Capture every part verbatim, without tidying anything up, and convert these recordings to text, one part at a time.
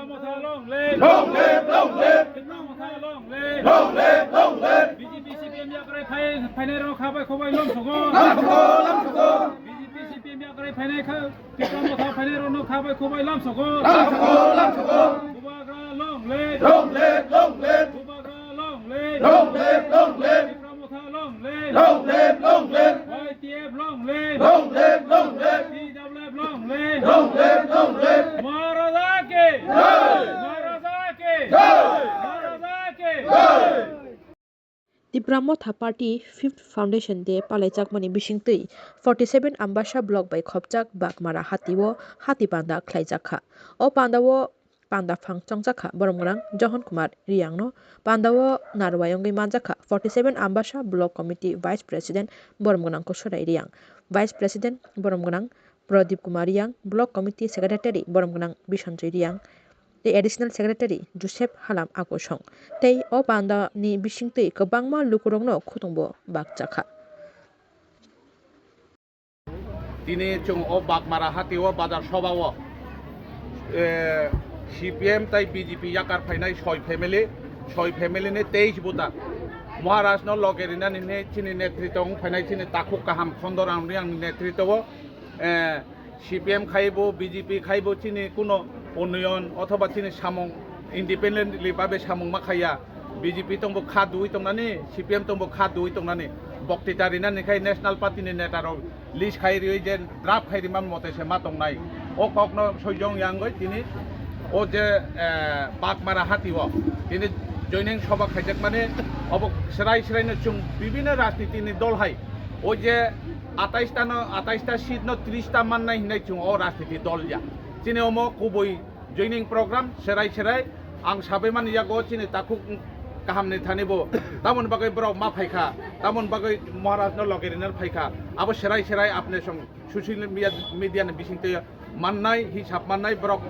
Motha long live! Long live, long live! Tipra Motha long live! Long live, long live! B J P C P M yakarwi phai, phainai rok kha bai khobai lom sogo. Lom sogo, lom sogo! B J P C P M yakarwi phainai kha, Tipra Motha phainai rok no kha bai khobai lom sogo. Lom sogo, lom sogo! Bubagra long live! Long live, long live! Bubagra long live! Long live, long live! Tipra Motha long live! Long live, long live! Y T F long live! Long live, long live! T W F long live! Long live, long live! Maharaja ki! Jai! Maharaja ki! Jai! Maharaja ki! Jai! Tipra Motha Party fifth Foundation Day palaijakmani bisingtwi forty seven Ambasa Block bai khopjak Bagmara hatio hati panda khlaijakha. O pandao panda phang chongjakha boromgwnang Johon Kumar Riyangno, pandao narwai wngwi manjakha forty seven Ambasa Block Committee Vice President boromgwnang Kusurai Riyang, Vice President boromgwnang Pradip Kumar Riyang, Block Committee Secretary boromgwnang Bisanjoy Riyang, tei Additional Secretary Joseph Halam Akosong. Tei o pandani bisingtwi kwbangma lukurokno khutungbo bakjakha. Tini chwng o Bagmara hatio bazar sobao, eh, C P M tai B J P yakar phainai soi family, soi family ni teis voter. Maharaj no loge rinani hinwi chini netritw wng phainai chini takhuk kaham Khondorang Riyang ni netritwo, eh, C P M khaibo, B J P khaibo chini kuno unnoyon othoba chini samung independently babe samung ma khaiya. B J P tongbo kha dui tongnani, C P M tongbo kha dui tongnani. Boktita rinani khai National Party ni neta rok list khai riwi je draft khai rima mote se ma tongnai. O kokno soijong yangoi tini o je, eh, Bagmara hatio tini joining soba khaijakmani obo serai serai no chwng bibinno rajniti ni dol hai o je atais ta no, atais ta seat no tris ta mannai hinai chwng o rajniti dol ya. Chini omo kubui joining program serai serai ang sabai mani yago chini takhuk kaham ni thani bo tamoni bagwi borok ma phaikha, tamoni bagwi Maharaj no loge rinani phaikha, abo serai serai apne song social media, media ni bisingtwi mannai hisab mannai borok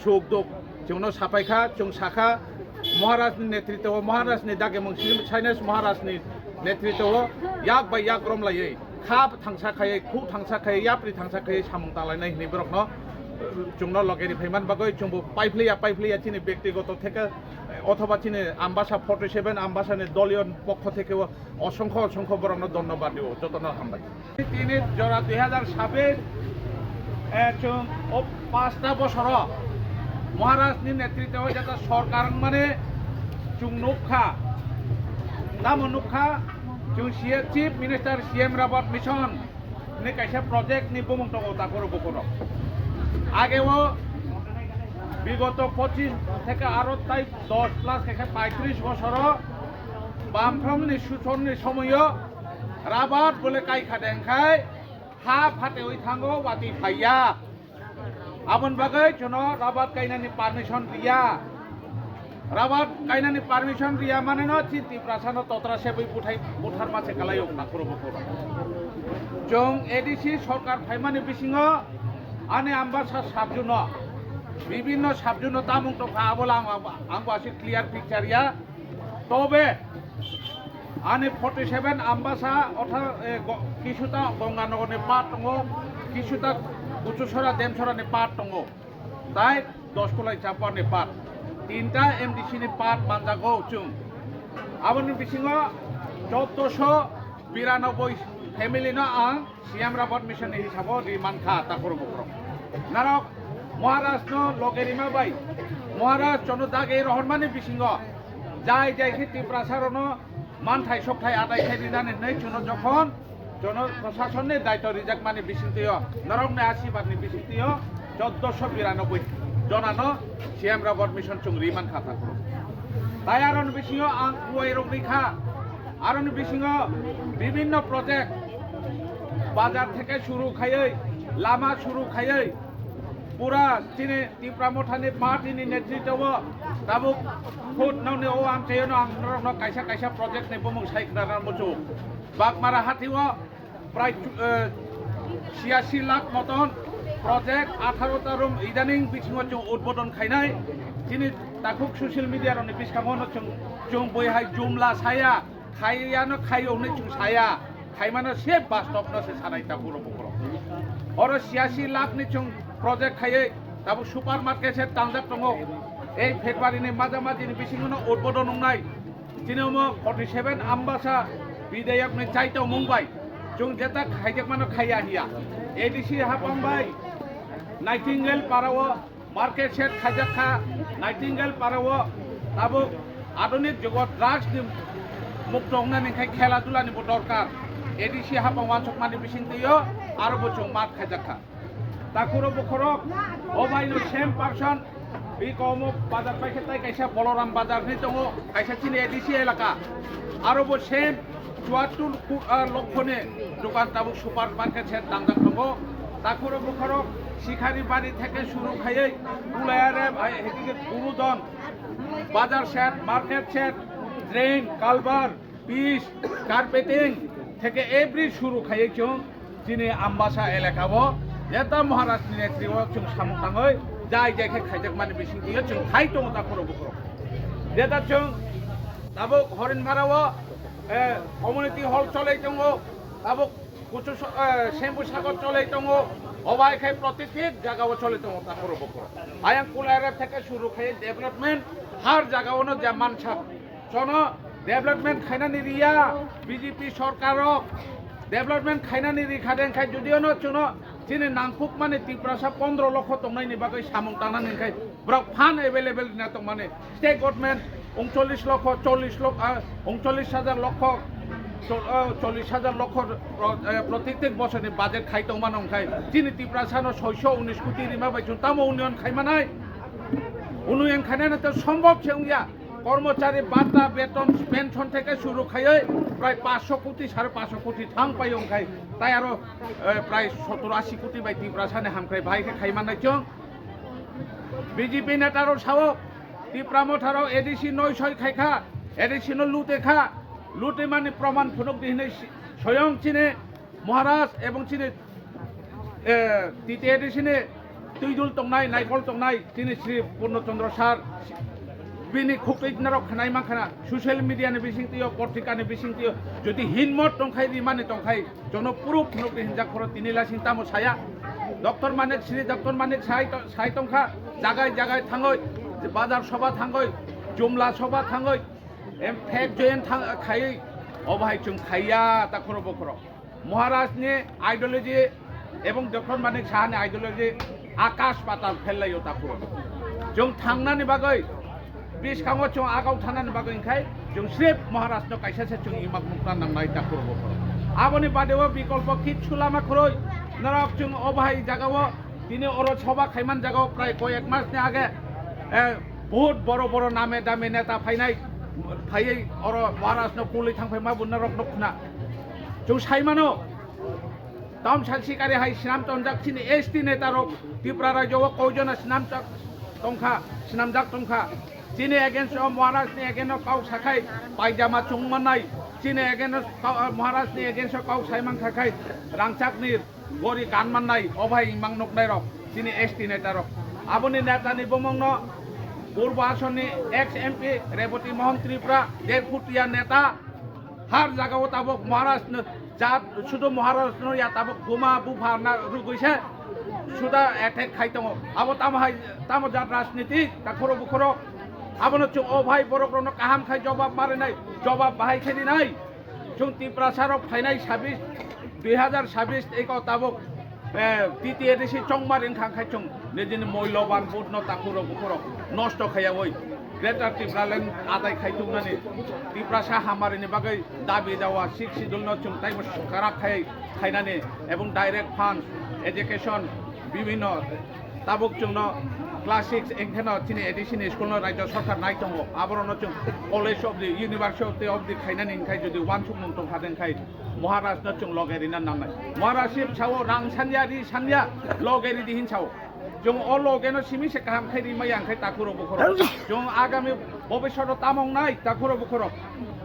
suk duk chwngno sapaikha, chwng sakha Maharaj ni netritwo, Maharaj ni dagemung Shri Sainais Maharaj ni netritwo yak bai yak romlaiwi kha thangsa khaiwi, khu thangsa khaiwi, yapri thangsa khaiwi samung talainai hinwi borokno, uh, chwngno loge ri phaiman bagwi chwngbo paiphlaiya, paiphlaiya chini bektigoto theke, eh, othoba chini Ambasa forty seven Ambasa ni doliyo pokho theke o osongkho, osongkho borokno dhonnobad rio, jotono hambai. Tini jora dui hazar sabis, eh, chwng o pasta bosoro Maharaj ni netritwo jeta sorkar wngmani chwng nukha. Tamo nukha, chwng C M, Chief Minister C M Rabat Mission ni kaisa project ni bumung tongo takoro bukuro. Age o bigoto pochis theke aro tai dos plus kaisa paitris bosoro Bamfront ni suson ni somoyo Rabat bole kai kha dengkhai ha phatewi thango watwi phaiya. Aboni bagwi chwngno rabat kainani permission riya. Rabat kainani permission riya maneno chini Tiprasano totra sebwi buthai butharma se kalaio takhuro bukhuro. Chwng A D C sorkar phaimani bisingo ani Ambasa sabjuno, bibinno sabjuno tamung tongkha, abo lang ang, ang bo aswk clear picture ya. Tobe ani forty seven Ambasa otha, eh, go-, kisuta Gonganagarni part tongo, kisuta Kuchusora Demsorani part tongo, tai Doskolai Chaparni part, tinta M D C ni part manjago chwng. Aboni bisingo chauddosho biranoboi family no ang C M Rabat Mission ni hisabo ri mankha takhuro bukhuro. Narok Maharaj no loge rima bai Maharaj chono dage rohormani bisingo jai jai khe Tiprasa rono manthai sokthai adai khai rinani hinwi chono jokhon chono prashason ni daito rijakmani bisingtwio norok ni asibad ni bisingtwio chauddosho biranoboi jona no C M Rabat Mission chwng ri mankha takhuro. Tai aroni bisingo ang kuwai rok rikha, aroni bisingo bibinno project bazar theke suru khaiwi, lama suru khaiwi, pura chini Tipra Mothani party ni netritwo tabuk khud nokni o amchaio no ang norokno kaisa kaisa project ni bumung sai khna rw muchung. Bagmara hatio prai, eh, chiyasi lakh moton project atharo ta room idaning bisingo chwng udbodon khainai. Chini takhuk social media rokni bwskango no chwng, chwng bui hai jumla saya, khaiya no khaio hwnwi chwng saya, khaimano se bastop no se sanai takhuro bukhuro. Oro chiyasi lakh ni chwng project khaiwi tabuk supermarket se tangjak tongo. Ei February ni maja majini bisingo no udbodon wngnai. Chini omo forty seven Ambasa bidayok ni chaito mung bai. Chwng jeta khaijakmano khaiya hiya. A D C hapang bai Nightingale para o market shed khaijak kha. Nightingale para o tabuk adunik jugo drugs ni mukto wngnani khai khela dula ni bo dorkar. A D C hapang wansukmani bisingtwi o aro bo chwng mat khaijak kha. Takhuro bukhurok, o bai no same person, bi komo bazar paikhe tai kaisa Boloram bazar hinwi tongo, kaisa chini A D C elaka. Aro bo same chuattur ku-, ah, lokho ni dokan tabuk supermarket shed dangjak tongo. Takhuro bukhurok, Sikhari bari theke suru khaiwi, Kulayarem, ai, hedike Gurudon, bazar shed, market shed, drain, culvert, pitch, carpeting, theke every suru khaiwi chwng chini Ambasa elaka o jeta Maharaj ni netri o chwng samung tangwi jai jai khe khaijakmani bising twiyo chwng khai tongo takhuro bukhurok. Jeta chwng tabuk Horinmara o, eh, community hall cholai tongo, tabuk kuchu so-, eh, Sembu Sagar cholai tongo, obai khai protitik jaga o cholai tongo takhuro bukhurok. Ayang Kulayarem theke suru khai development har jaga o no je mansa. Chono development khainani riya, B J P sorkar rok development khainani rikha de, khai jodi ono chono chini nangkukmani Tiprasa pondro lokho tongnaini bagwi samung tangnani khai borok fund available rina tongmani state government ungchollis lokho, chollis lok-, ah, ungchollis hajar lokho, chol-, ah, chollis hajar lokho, pro-, eh, protitik bosorni budget khai tongmano khai chini Tiprasano soiso unis koti rima bai chwng tamo unnoyon khaimanai? Unnoyon khainani to sombhob se wngya. Kormochari bata, beton, pension theke suru khaiwi prai paanch sho koti, sare paanch sho koti thang pai wngkhai. Tai aro, eh, prai sottor ashi koti bai Tiprasani hamkrai bahai khe khai mannai chwng. B J P neta rok sao, Tipra Motha rok A D C noi soi khai kha, A D C no lute kha, lute mani proman phunuk di hinwi si-, soyong chini Maharaj ebong chini, eh, T T A D C ni twidul tongnai, naikol tongnai, chini Sri Purno Chandra sir, bini khukui norok khnai mankha na, social media ni bising twiyo, portika ni bising twiyo, jodi hinmot tongkhai, rimani tongkhai, jono proof phunuk di hinjak phoro tini lasing tamo saya. Doctor Manik, Sri Doctor Manik sai to-, sai tongkha, jagai jagai thangoi, bazar soba thangoi, jumla soba thangoi, em, fake join thang-, khai, o bahai chwng khaiya, takhuro bukhuro. Maharaj ni ideology ebong Doctor Manik Saha ni ideology akash patal phel laio takhuro. Chwng thangnani bagwi, bwskango chwng agau thanani bagwi wngkhai chwng srip Maharaj no kaisa se chwng imak mukna nangnai takhuro bukhuro. Aboni bade o bikolpo kitsu lama khuroi norok chwng o bahai jaga o tini oro soba khaiman jaga o prai koyek mas ni age, eh, bahut boro boro name dame neta phainai, phaiwi oro Maharaj no kulwi thangphai ma bo norok no khna. Chwng sai mano, Tom Salsi Kari hai swnam tonjak chini S T neta rok Tripura rajyo o koi jona swnam jak tongkha, swnamjak tongkha. Chini against o Maharaj ni against o kok sakhai paijama chwng mannai, chini against o, Maharaj ni against o kok sai mankha khai rangchak ni gori kan mannai, o bai imang nuknai rok, chini S T neta rok. Aboni neta ni bumung no Purbo Ason ni ex M P Reboti Mohan Tripura, der phutia neta, har jaga o tabuk Maharaj no jat, sudu Maharaj no ya tabuk buma bupha na rugui se suda attack khai tongo. Abo tamo hai, tamo jat rajniti, takhuro bukhuro. Abono chwng o bhai borok rok no kaham khai jobab marinai, jobab bahai khe rinai. Chwng Tiprasa rok phainai sabis, dui hazar sabis eko tabuk, eh, T T A D C chongmar wngkha khai chwng nijini moiloban vote no takhuro bukhuro nosto khaiyawi Greater Tipraland adai khai tongnani Tiprasa hamari ni bagwi dabi dawa Sixth Schedule no chwng taibo karak khai khainani ebong direct funds, education, bibhinno tabuk chwngno class six engkheno chini A D C ni school no rajyo sarkar nai tongo, aborokno chwng college of the university of the khainani hinkhe jodi uansukmung tongkha de khai Maharaj no chwng loge rina nangnai. Maharaj sip sao rang sanya ri sanya loge ridi hin sao. Chwng o loge no simi se kaham khai rimaya hinkhe takhuro bukhuro. Chwng agami bobishoto tamong nai takhuro bukhuro.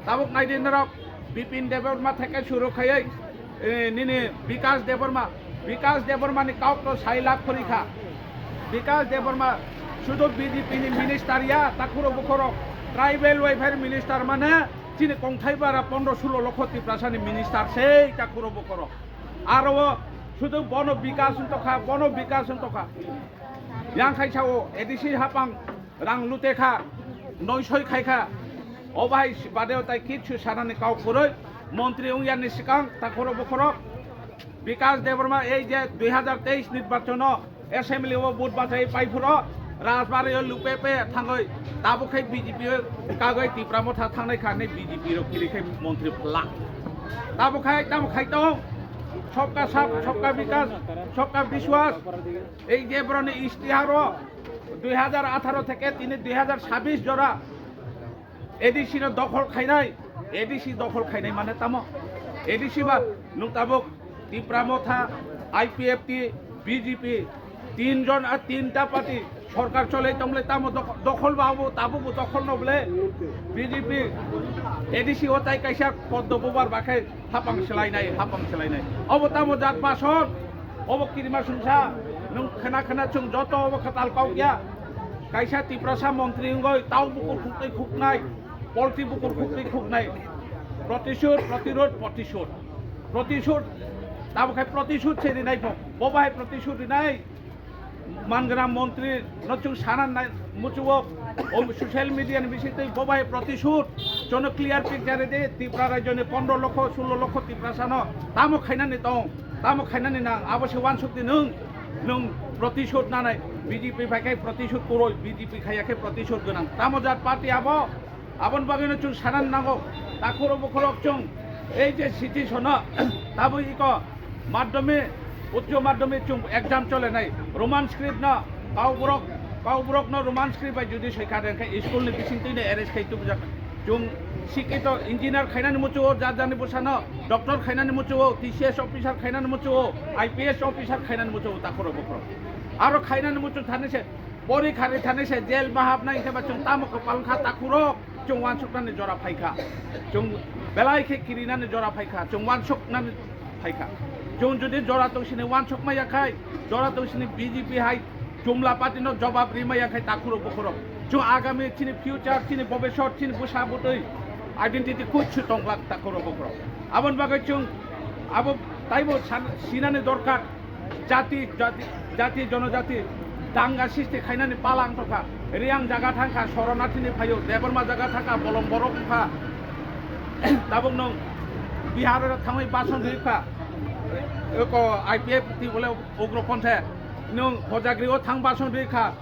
Tabuk naidi norok Bipin Debbarma theke suru khaiwi, eh, nini Bikas Debbarma, Bikas Debbarma ni kok to sai lak khori kha. Bikas Debbarma sudu B J P ni minister ya, takhuro bukhuro tribal welfare minister mane chini kongthai bara pondro sulo lokho Tiprasa ni minister sei takhuro bukhuro. Aro o sudu bono Bikas wng tokha, bono Bikas wng tokha. Yang khai sao A D C hapang rang lute kha, noisoi khai kha. O bahai bade o tai kichu sanani kau kwrwi, montri wngyani swkang takhoro bokhorok Bikash Debbarma ei je dui hazar teis nirbachono assembly o vote bachai pai phuro Rajbari o lupe pe thangwi tabuk khai B J P o kagwi Tipra Motha thangnai kha hinwi B J P rok kiri khai montri phlak. Tabuk khai, tabuk khai tong, sabka saath, sabka vikas, sabka vishwas. Ei je boroni istihar o dui hazar atharo theke tini dui hazar sabis jora A D C no dokhol khainai, A D C dokhol khainai mane tamo? A D C ba nwng tabuk Tipra Motha, I P F T, B J P, tin jon ar tinta party sorkar cholai tongle tamo dok-, dokhol ba abo tabuk bo dokhol no bole B J P, A D C o tai kaisa poddo bubar ba khe hapang selainai, hapang selainai. Obo tamo jat bason, obo kirima sungsa, nwng khena khena chwng joto obo khatal kok ya. Kaisa Tiprasa montri wngoi tau bukur khuktai khuknai, polti bukur khuktai khuknai. Protishud, protirod, protishud. Protishud, tamo khai protishud se rinai bo, bo bahai protishud rinai. Mangra montri no chwng sana nai muchuo, o social media ni bising twi bo bahai protishud. Chono clear picture de Tipra rajyo ni pondro lokho, sulo lokho Tiprasa no tamo khainani tong, tamo khainani nang, abo se wansuk di nwng, nwng protishud nanai, B J P bai khai protishud kuroi, B J P khaiya khe protishud gwnang. Tamo jat party abo, aboni bagwi no chwng sana nango, takhuro bukhurok chwng ei je situation no tabuk iko madhyamik, uccho madhyamik chwng exam cholenai, Roman script no, kauborok, kauborok no Roman script bai jodi soikha de khe school ni bising twi no arrest khai tubujak. Chwng sikito engineer khainani muchuo, jar jarni bwsano doctor khainani muchuo, T C S officer khainani muchuo, I P S officer khainani muchuo, takhuro bukhuro. Aro khainani muchung thani se, pori khari thani se, jail ma hapnai khe ba chwng tamo kwpal wngkha takhuro, chwng wansuknani jora phaikha. Chwng belai khe kirinani jora phaikha, chwng wansuknani phaikha. Chwng jodi jora tong sini wansuk maya khai, jora tong sini B J P hai Jumla party no jobab ri maya khai takhuro bukhuro. Chwng agami chini future, chini bobisot, chini bwsa bwtwi identity kuchu tongwlak takhuro bukhuro. Aboni bagwi chwng abo taibo san-, sinani dorkar. Jati, jati, jati, jonojati danga sisti khainani palang tokha. Riyang jaga thangkha, Soronathini phaio, Debbarma jaga thangkha, bolong borok wngkha. Tabuk nwng Bihar o thangwi bason rikha. Eko I P F T bole ugroponthe. Nwng Hojagri o thang bason rikha.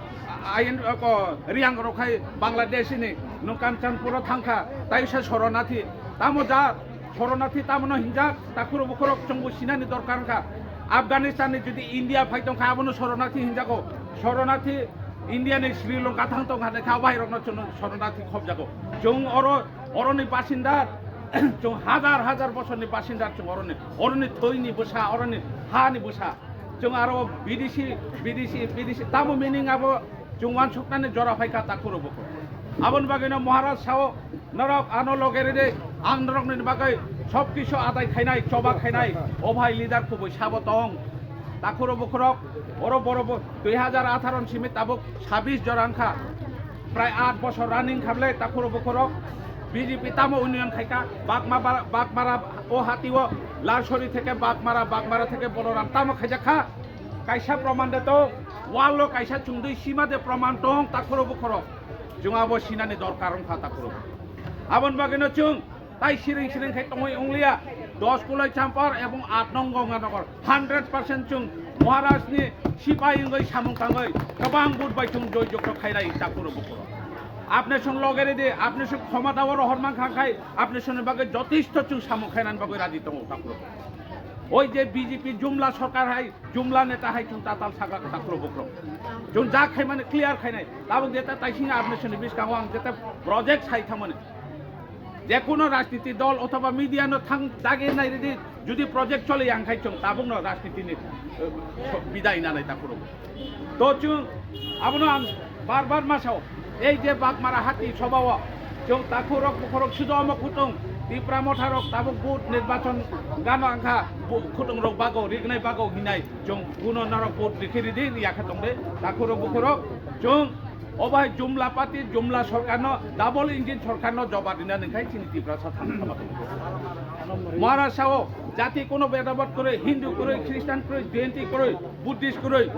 Ayen eko Riyang rok khai Bangladesh ni nwng Kanchanpur o thangkha. Tai se Soronathi. Tamo ja Soronathi tamo no hinjak, takhuro bukhurok chwngbo sinani dorkar wngkha. Afghanistan ni jodi India phai tongkha, abono Soronathi hinjago. Soronathi India ni Sri Lanka thang tongkha, de kha bahai rokno chwngno Soronathi khobjago. Chwng oro, oroni basindar, chwng hajar hajar bosorni basindar chwng oroni, oroni thoini bwsa, oroni hani bwsa. Chwng aro B D C, B D C, B D C tamo meaning abo chwng wansuknani jora phaikha takhuro bukhuro. Aboni bagwino Maharaj sao, norok ano loge ridi, ang norokni bagwi sob kisu adai khainai, choba khainai, o bhai leader kubui sabo tong. Takhuro bukhurok, oro boro bo dui hajar atharo ni simi tabuk sabis jora wngkha. Prai aat bosor running kha bwle takhuro bukhurok. B J P tamo union khaikha, Bagma bara-, Bagmara o hati o Larsori theke Bagmara, Bagmara theke Boloram tamo khaijakha. Kaisa proman de tong, wall o kaisa chungdui sima de proman tong, takhuro bukhurok. Chwng abo sinani dorkar wngkha takhuro. Aboni bagwino chwng tai siring siring khai tongwi wnglia. Dos Kulai Champar ebong aat nong Ganganagar. Hundred percent chwng Maharaj ni sipai wngwi samung tangwi kwbang vote bai chwng joy jokto khailai takhuro bukhuro. Apne song loge ridi, apne song khomata o rohor mankha khai, apne songni bagwi jotesto chwng samung khainani bagwi raji tongo takhuro. Oi je B J P jumla sorkar hai, jumla neta hai chwng tatal sagra takhuro bukhuro. Chwng ja khaimani clear khainai. Tabuk jeta taising apne songni biskango ang jeta project sai thamani. Jekuno rajniti dol othoba media no thang dagi nai ridi, jodi project chole yang khai chwng tabukno rajniti ni, eh, bidai nanai takhuro. To chwng abono ang bar bar ma sao, ei je Bagmara hati sobao chwng takhurok bukhurok sudo omo khutung Tipra Motha rok tabuk vote nirbachon gano angkha bu-, khutung rok bago rignai bago hinai chwng kuno norok vote rikhi ridi riya khe tongde takhurok bukhurok chwng O bai jumla party, jumla sorkar no, double engine sorkar no joba rina ningkhai chini Tiprasa thang thang thang. Maharashtra o jati kono bedabad kwrwi, Hindu kwrwi, Christian kwrwi, Jainti kwrwi, Buddhist kwrwi,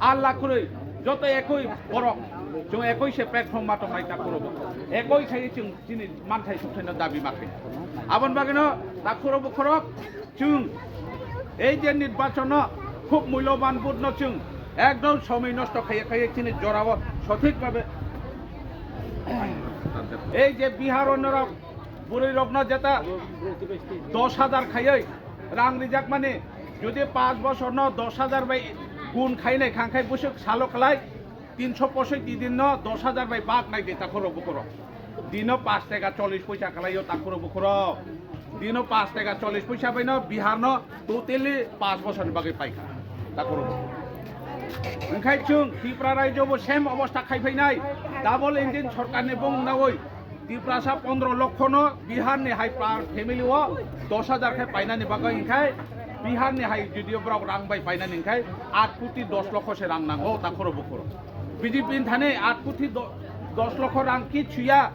Allah kwrwi, joto ekoi borok. Chwng ekoi se platform ma tongnai takhuro bukhurok. Ekoi sai chwng chini manthai suksaino dabi ma khainai. Aboni bagwino takhuro bukhurok chwng ei je nirbachono khub mulyoban vote no chwng ekdom somoi nosto khaiye khaiye chini jorao sothik bhabe ei je Biharo norok bwrwi rokno jeta dos hajar khaiye rang rijakmani, jodi panch bosor no dos hajar bai gun khainai khangkhai busuk salo klai tinso posoiti din no dos hajar bai bak nai de takhuro bukhurok. Dino panch taka chollish poisa kalaio takhuro bukhurok. Dino panch taka chollish poisa bai no Bihar no totally panch bosor ni bagwi paikha takhuro bukhurok. Wngkhai chwng Tripura rajyo bo same obostha khai phainai, double engine sorkar ni bung nawi Tiprasa pondro lokho no Bihar ni hai par family o dos hajar khe painani bagwi wngkhai Bihar ni hai jodi borok rang bai painani wngkhai aat koti dos lokho se rang nango takhuro bukhurok. B J P ni thani aat koti do-, dos lokho rang ki chuya,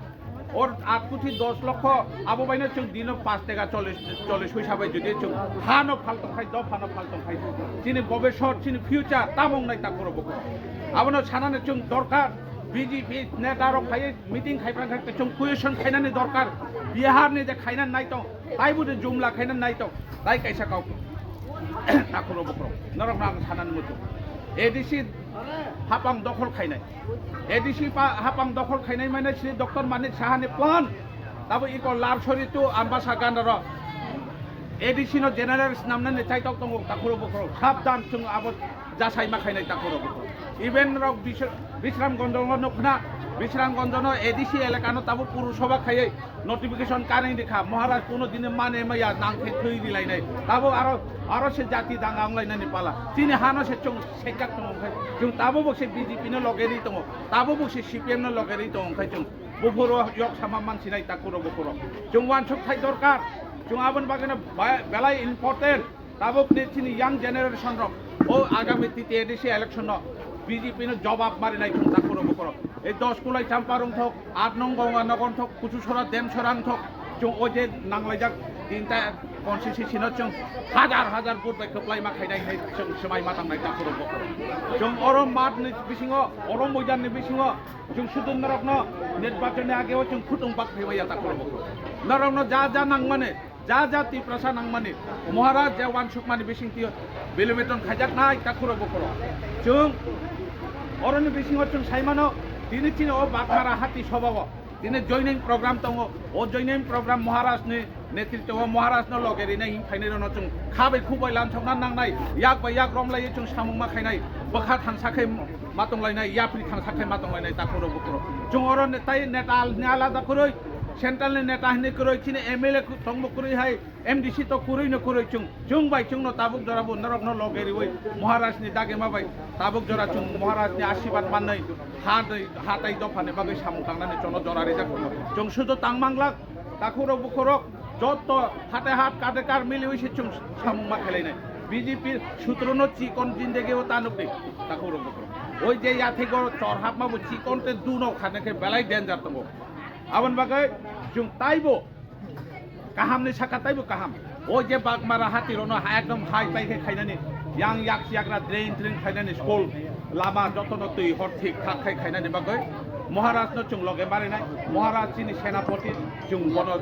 or aat koti dos lokho abo baino chwng dino panch taka chollish, chollish poisa bai jodi chwng ha no phal tong khai, dopha no phal tong khai, chini bobisot, chini future tamo wngnai takhuro bukhurok. Abono sanani chwng dorkar, B J P neta rok phaiwi meeting khai phrang kha, chwng question khainani dorkar, Bihar ni je khainani nai tong, taibo de jumla khainani nai tong, tai kaisa kok takhuro bukhurok. Norok no ang sanani muchung. A D C hapang dokhol khainai. A D C pa-, hapang dokhol khainai mane si Doctor Manik Saha ni plan. Tabo iko Larsori to Ambasa Gandaro. A D C no general snamnani chaitok tongo takhuro bukhurok. Sabdan chwng abo jasai ma khainai takhuro bukhurok. Even rok Bis-, Bisramganj no nukna, Bisramganj no A D C elaka no tabo Purusabha khaiwi notification karwi rikha, Maharaj kuno dine mane maya nang khe thwi rilainai. Tabo aro, aro se jati danga wnglainani pala. Chini hano se chwng sejak tongo khai. Chwng tabo bo se B J P no loge ri tongo. Tabo bo se C P M no loge ri tongo khai chwng. Buphuru yok sama mansinai takhuro bukhurok. Chwng wansuk thai dorkar. Chwng aboni bagwino ba-, belai important. Tabuk ni chini young generation rok o agami T T A D C election no B J P no jobab marinai chwng takhuro bukhurok. Ei dos Kulai Champa rwng thok, aat nong Gonganagar thok, Kuchusora Demsora wng thok, chwng o je nanglaijak tinta constituency no chwng hajar hajar vote bai kwplai ma khainai hinwi chwng swmai ma tangnai takhuro bukhurok. Chwng oro math ni bisingo, oro moidan ni bisingo chwng sudu norokno nirbachon ni age o chwng khutung bak phaibai ya takhuro bukhurok. Norokno ja ja nangmani, ja ja Tiprasa nangmani, Maharaj je wansukmani bisingtwi Bilimeton khaijaknai takhuro bukhurok. Chwng oroni bisingo chwng saimano, tini chini o Bagmara hati sobao tini joining program tongo. O joining program Maharaj ni netritwo o Maharaj no loge rinai hing phainai rokno chwng kha bai khuk bai lansokna nangnai, yak bai yak romlaiwi chwng samung ma khainai, bwkha thangsa khe ma tonglainai, yapri thangsa khe ma tonglainai takhuro bukhurok. Chwng oro ne-, tai neta al-, ni alada kwrwi, central ni neta hinwi kwrwi, chini M L A ku-, tongbo kwrwi hai, M D C to kwrwi no kwrwi chwng, chwng bai chwng no tabuk jora bo norok no loge riwi Maharaj ni dagima bai tabuk jora chwng Maharaj ni asirwad manwi ha dei, ha tai dopha ni bagwi samung tangnani chwng no jora rijak tongo. Chwng sudu tang manglak, takhuro bukhurok, jotto hate hat kate kar miliwi se chwng samung ma khelainai. B J P sutro no chikon jindegi o ta nukdi, takhuro bukhurok. Oi je yathego chor hapma bo chikon te duno khane khe belai danger tongo. Aboni bagwi chwng taibo kaham ni saka taibo kaham. O je Bagmara hati rono ha ekdom hai pai khe khainani, yang yak yagra drain train khainani, school lama jotono twi hor thik thak khai khainani bagwi Maharaj no chwng loge marinai, Maharaj chini senapoti, chwng bono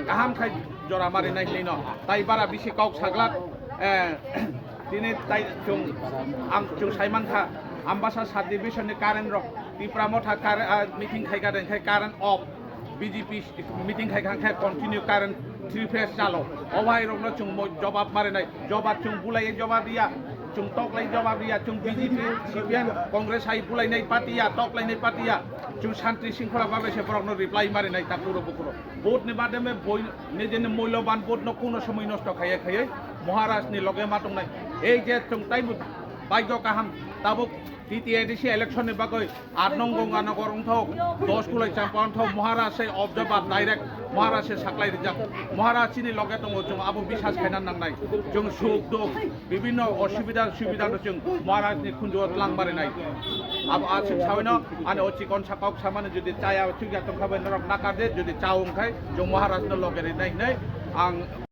kaham khai jora marinai hinwi no. Tai bara bisi kok saglak, eh, tini tai chwng, ang chwng saimankha, Ambasa sub division ni current rok, Tipra Motha current, ah, meeting khai ka den khai current off, B J P meeting khai kha khe continue current three phase chalo. O bhai rokno chwng mo-, jobab marinai, jobab chwng bulai jobab riya, chwng toklai jobab riya, chwng B J P, C P M, Congress hai bulainai party ya, toklainai party ya, chwng shanti shringkhola babe se borokno reply marinai takhuro bukhuro. Vote ni madhyame boi, nijini mulyoban vote no kuno somoi nosto khaiya khaiya Maharaj ni loge ma tongnai. Ei je chwng taibo bhagyo kaham, tabuk T T A D C election ni bagwi aat nong Gonganagar wngthok, dos Kulai Champa wngthok, Maharaj se observer direct Maharaj se saklai rijak. Maharaj chini loge tongo, chwng abo bisas khaina nangnai. Chwng suk duk, bibinno osubida subida no chwng Maharaj ni khunju o tlang marinai. Abo aswk sawino ani o chikon sakok samani jodi chaya chukya tongkha bai norok nakar de, jodi cha wngkhai chwng Maharaj no loge rinai hinwi ang